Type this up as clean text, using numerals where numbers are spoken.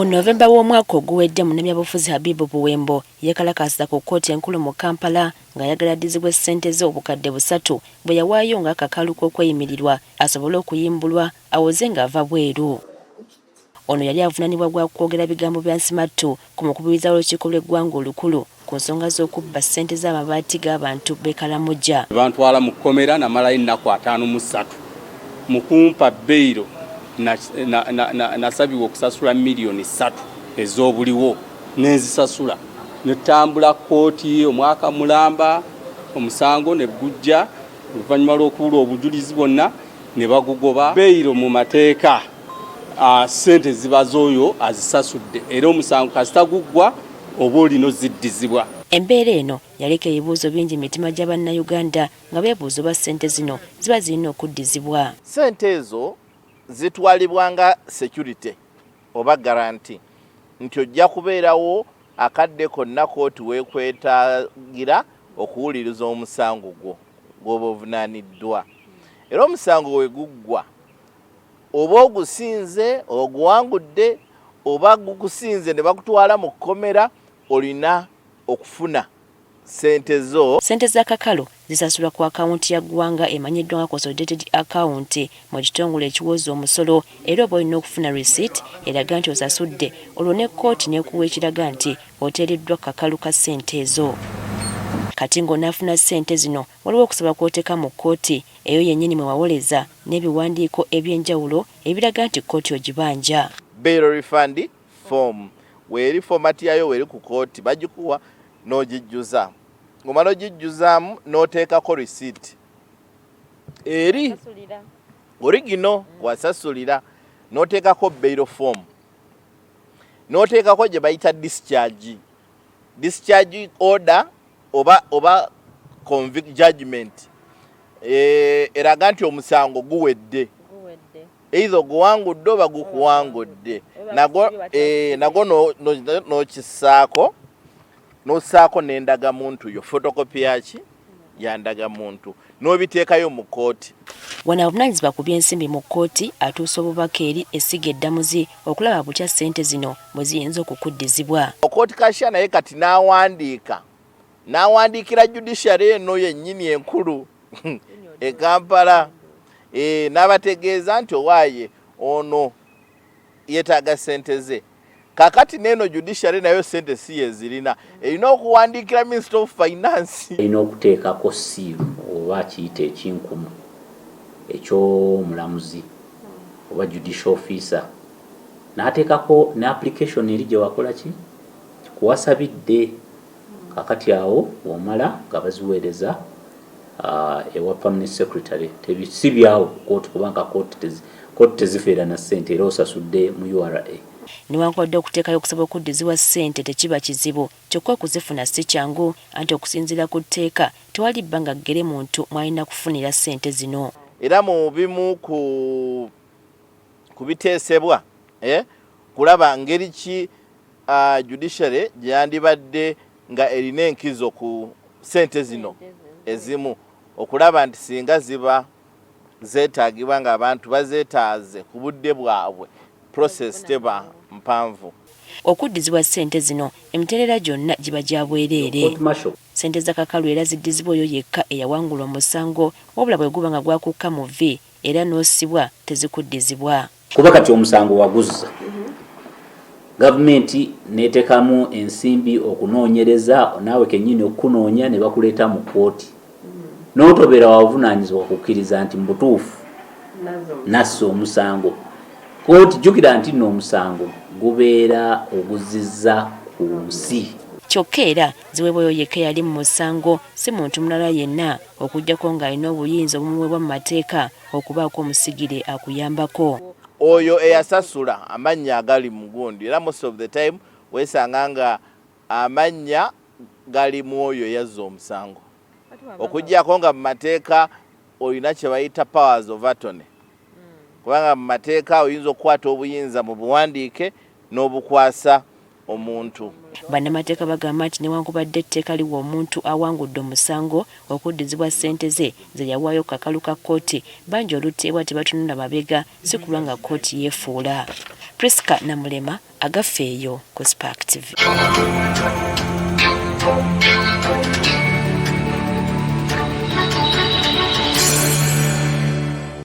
Mu Novemba w'omwaka oguwedde, munnabyabufuzi Habibu Buwembo yeekalakaasiza ku kkooti enkulu mu Kampala ng'ayagala addizibwe ssente ze 3000 bwe yawaayo ng'akakalu k'okweyimirirwa asobole okuyimbulwa awoze ng'ava bweru. Ono yali avunaanibwa gwa kwogera bigambo bya nsimattu ku mukubiriza w'olukiiko lw'eggwanga olukulu ku nsonga z'okubba ssente z'amabaati g'abantu b'e Karamoja. Bantwala mu kkomera, namalayo ennaku 53. Mu kumpa bail, nasabibwa okusasula miliyoni 3 ez'obuliwo, nenzisasula, netambula kkooti omwaka mulamba. Omusango ne gujja oluvannyuma lw'okubula obujulizi bwonna ne bagugoba. Bail mu mateeka, ssente ziba z'oyo azisasudde, era omusango kasita guggwa oba olina oziddizibwa. Embeera eno yaleka ebibuuzo bingi mu mitima gya Bannayuganda nga beebuuza oba ssente zino ziba zirina okuddizibwa. Ssente ezo zitwalibwa nga security oba guarantee nti ojja kubeerawo akadde konna kooti weekwetaagira okuwuliriza omusango gwo gw'oba ovunaaniddwa. Era omusango we guggwa, oba ogusinze, oguwangudde, oba gukusinze ne bakutwala mu kkomera, olina okufuna ssente zo. Ssente za kakalu zisasulwa ku akawunti ya ggwanga emanyiddwa nga Consolidated Account mu kitongole ekiwooza omusolo, era oba olina okufuna receipt eraga nti osasudde, olwo ne kkooti n'ekuwa ekiraga nti oteereddwa ku kakalu ka ssente ezo. Kati ng'onaafuna ssente zino, waliwo okusaba kw'oteeka mu kkooti eyo yennyini mwe wawoleza n'ebiwandiiko eby'enjawulo ebiraga nti kkooti ogibanja. Bail refund form weeri, format yayo weeri ku kooti, bagikuwa n'ogijjuza. Ng'omala ogijjuzaamu, n'oteekako receipt eri original wasasulira, n'oteekako bail form, n'oteekako gye bayita discharge order oba convict judgment eraga nti omusango guwedde, either oguwangudde oba gukuwangudde. Nago n'okissaako, n'ossaako n'endagamuntu yo, photocopy yaki ya ndagamuntu, n'obiteekayo mu kkooti. Wano avunaanyizibwa ku by'ensimbi mu kkooti atuusa obubaka eri essiga eddamuzi okulaba butya ssente zino bwe ziyinza okukuddizibwa. Kooti cashier naye kati n'awandiika, n'awandiikira judiciary eno yennyini enkulu e Kampala, n'abategeeza nti owaaye ono yeetaaga ssente ze. Kakati neeno judiciary nayo ssente si yezirina, erina okuwandiikira Minister of Finance. Erina okuteekako seal oba kiyita ekinkumu eky'omulamuzi oba judicial officer, n'ateekako ne application eri gye wakola ki kuwasabidde. Kakati awo omala nga baziweereza ewa permanent secretary. Si byawo ku kooti, kubanga kooti tezifeera na ssente era osasudde mu URA. Newankubadde okuteekayo okusaba okuddizibwa ssente tekiba kizibu, kyokka okuzifuna si kyangu, anti okusinziira ku tteeka tewali bbanga ggere muntu mw'alina kufunira ssente zino. Era mu bimu ku biteesebwa, kulaba ngeri ki judiciary gye yandibadde nga erina enkizo ku ssente zino ezimu, okulaba nti singa ziba zeetaagibwa ng'abantu bazeetaaze ku budde bwabwe, process teba mpanvu. Okuddizibwa ssente zino, emitendera gyonna giba gya bwereere. Court martial. Ssente za kakalu era ziddizibwa oyo yekka eyawangula omusango, wabula bwe guba nga gwakukka mu vvi era n'osibwa, tezikuddizibwa. Kuba kati omusango waguzza, gavumenti neetekamu ensimbi okunoonyereza, naawe kennyini okukunoonya ne bakuleeta mu kkooti, n'otobeera wabuvunaanyizibwa kukkiriza nti mu butuufu nassa omusango. Kooti, jjukira nti nno omusango gubeera oguzizza ku nsi. Kyokka era ziweebwa oyo yekka eyali mu musango, si muntu mulala yenna, okuggyako ng'alina obuyinza obumuweebwa mu mateeka okubaako omusigire akuyambako. Oyo eyasasula, amannya agali mu gundi, era most of the time weesanga nga amannya gali mu oyo eyazza omusango, okuggyako nga mu mateeka olina kye bayita powers of attorney, kubanga mu mateeka oyinza okukwata obuyinza mu buwandiike n'obukwasa omuntu. Bannamateeka bagamba nti newankubadde etteeka liwa omuntu awangudde omusango okuddizibwa ssente ze ze yawaayo ku kakalu ka kkooti, bangi oluteebwa tebatunula mabega si kulwa nga kkooti yeefuula. Prisca Namulema, Agaffe eyo ku Spark TV.